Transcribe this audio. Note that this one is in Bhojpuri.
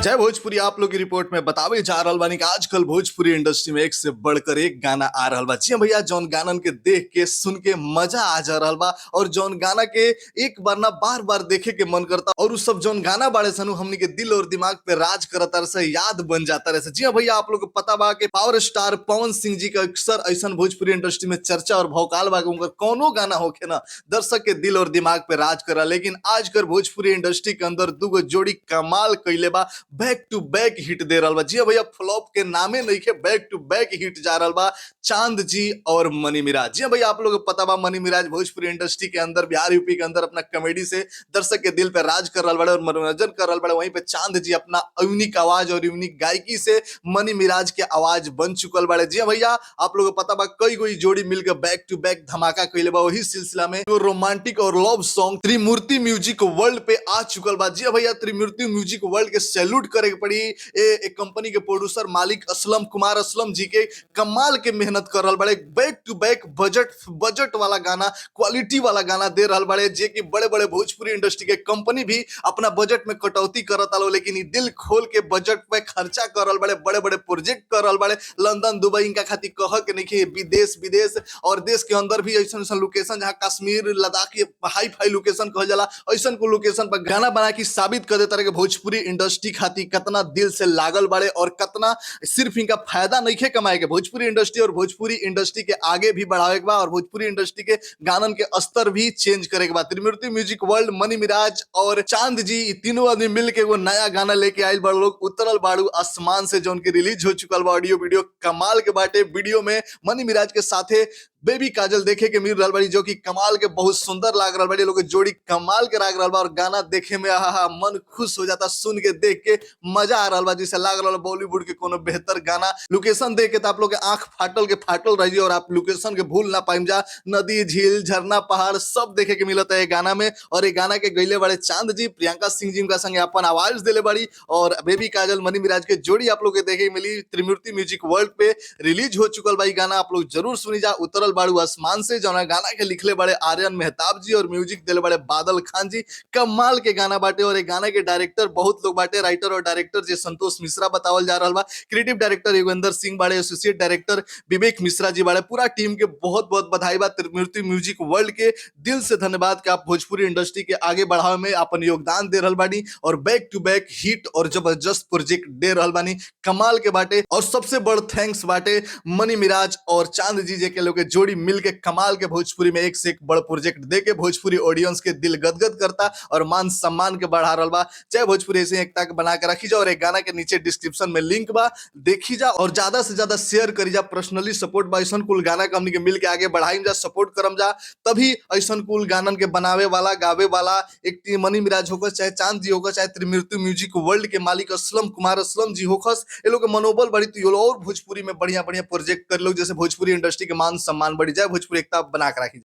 जय भोजपुरी। आप लोग की रिपोर्ट में बतावे जा रहल बानी कि आजकल भोजपुरी इंडस्ट्री में एक से बढ़कर एक गाना आ रहल बा। जी हाँ भैया, जौन गानन के देख के सुन के मजा आ जा रहल बा और जौन गाना के एक बार ना बार बार देखे के मन करता और उ सब जौन गाना बाड़े सन उ हमनी के दिल और दिमाग पे राज करता रहे, याद बन जाता रहे। जी हाँ भैया, आप लोग के पता बा कि पावर स्टार पवन सिंह जी का अक्सर ऐसा भोजपुरी इंडस्ट्री में चर्चा और भौकाल बा कि उनकर कोनो गाना होखे ना दर्शक के दिल और दिमाग पे राज करा। लेकिन आजकल भोजपुरी इंडस्ट्री के अंदर दूगो जोड़ी कमाल कैले बा, बैक टू बैक हिट दे रहल बा। जी हाँ भैया, फ्लॉप के नामे नइखे, बैक टू बैक हिट जा रहल बा चांद जी और मनी मिराज। जी हाँ भैया, आप लोग के पता बा मनी मिराज भोजपुरी इंडस्ट्री के अंदर बिहार यूपी के अंदर अपना कॉमेडी से दर्शक के दिल पे राज कर रहल बाड़े और मनोरंजन कर रहल बाड़े। वहीं पे चांद जी अपना यूनिक आवाज और यूनिक गायकी से मनी मिराज के आवाज बन चुकल बाड़े। जी हाँ भैया, आप लोग के पता बा कई गो जोड़ी मिलकर बैक टू बैक धमाका कैले बा। वही सिलसिला में रोमांटिक और love song Trimurti music world पे आ चुकल बा। जी हाँ भैया, त्रिमूर्ति म्यूजिक वर्ल्ड के सैल्यूट करे के पड़ी। ए कंपनी के प्रोड्यूसर मालिक असलम कुमार असलम जी के कमाल के मेहनत कर रहल बाड़े। Back to back budget budget वाला गाना, क्वालिटी वाला गाना दे रहल बाड़े, जे कि बड़े बड़े भोजपुरी इंडस्ट्री के कंपनी भी अपना बजट में कटौती करत आलो, लेकिन ई दिल खोल के बजट पे खर्चा कर रहल बाड़े, बड़े बड़े प्रोजेक्ट कर रहल बाड़े। लंदन दुबई इनका खातिर कह के नहीं, विदेश विदेश और देश के अंदर भी ऐसा ऐसा लोकेशन जहाँ कश्मीर लद्दाख के हाई फाई लोकेशन कहल जाला, ऐसा को लोकेशन पर गाना बना के साबित कर देता रहे कि भोजपुरी इंडस्ट्री खातिर कितना दिल से लागल बाड़े और कितना सिर्फ इनका फायदा नहीं कमाए के, भोजपुरी इंडस्ट्री और भोजपुरी इंडस्ट्री के आगे भी बढ़ावे के बा और भोजपुरी इंडस्ट्री के गानन के स्तर भी चेंज करे के बा। त्रिमूर्ति म्यूजिक वर्ल्ड, मनी मिराज और चांद जी तीनों आदमी मिल के एगो नया गाना लेके आयल बड़ लोग, उतरल बाड़ू आसमान से, जो उनकी रिलीज हो चुकल बा। ऑडियो वीडियो कमाल के बाटे। वीडियो में मनी मिराज के साथे बेबी काजल देखे के मिल रहल बाड़ी, जो कि कमाल के बहुत सुंदर लाग रहल बाड़ी। लोग के जोड़ी कमाल के लाग रहल बा और गाना देखे में आहा मन खुश हो जाता, सुन के देख के मजा आ रहल बा, जैसे लाग रहल बॉलीवुड के कोनो बेहतर गाना। लोकेशन देख के तो आप लोग के आंख फाटल के फाटल रही और आप लोकेशन के भूल ना पाइम जा। नदी झील झरना पहाड़ सब देखे के मिलता है गाना में। और ये गाना के गईले बड़े चांद जी, प्रियंका सिंह जी उनका संगे अपन आवाज दिले बड़ी और बेबी काजल मनी मिराज के जोड़ी आप लोग के देखे के मिली। त्रिमूर्ति म्यूजिक वर्ल्ड पे रिलीज हो चुकल बा गाना, आप लोग जरूर सुनी जा। उतरल बाड़ू आसमान से, जौना गाना के लिखले बड़े आर्यन मेहताब जी और म्यूजिक दिले बड़े बादल खान जी। कमाल के गाना बाटे और ये गाना के डायरेक्टर बहुत लोग बाटे, राइटर और डायरेक्टर जे संतोष मिश्रा बतावल जा रहा बा, क्रिएटिव डायरेक्टर योगेंद्र सिंह बाड़े, एसोसिएट डायरेक्टर विवेक मिश्रा जी बाड़े। पूरा टीम के बहुत बहुत बधाई बा। त्रिमूर्ति म्यूजिक वर्ल्ड के दिल से धन्यवाद कि आप भोजपुरी इंडस्ट्री के आगे बढ़ावे में अपन योगदान दे रहल बानी और बैक टू बैक हिट और जबरदस्त प्रोजेक्ट दे रहल बानी, कमाल के बाटे। और सबसे बड़ thanks बाटे मनी मिराज और चांद जी जे के लोग के जोड़ी मिल के कमाल के भोजपुरी में एक से एक बड़ प्रोजेक्ट दे के भोजपुरी ऑडियंस के दिल गदगद करता और मान सम्मान के बढ़ा रहल बा। जय भोजपुरी। ऐसे एकता के बना के रखी जा और एक गाना के नीचे डिस्क्रिप्शन में लिंक बा, देखी जा और ज्यादा से ज्यादा शेयर करी जा। पर्सनली सपोर्ट बा, ऐसा कुल गाना के हमनी के मिल के आगे बढ़ाई जा, सपोर्ट करम जा, तभी ऐसा कुल गानन के बनावे वाला गावे वाला एक मनी मिराज होकर, चाहे चांद जी होकर, चाहे त्रिमूर्ति म्यूजिक वर्ल्ड के मालिक असलम कुमार असलम जी होखस, ये लोग के मनोबल बढ़ी तो ये लोग और भोजपुरी में बढ़िया बढ़िया प्रोजेक्ट कर लोग, जैसे भोजपुरी इंडस्ट्री के मान सम्मान बढ़ी जाए। भोजपुरी एकता बना के रखी।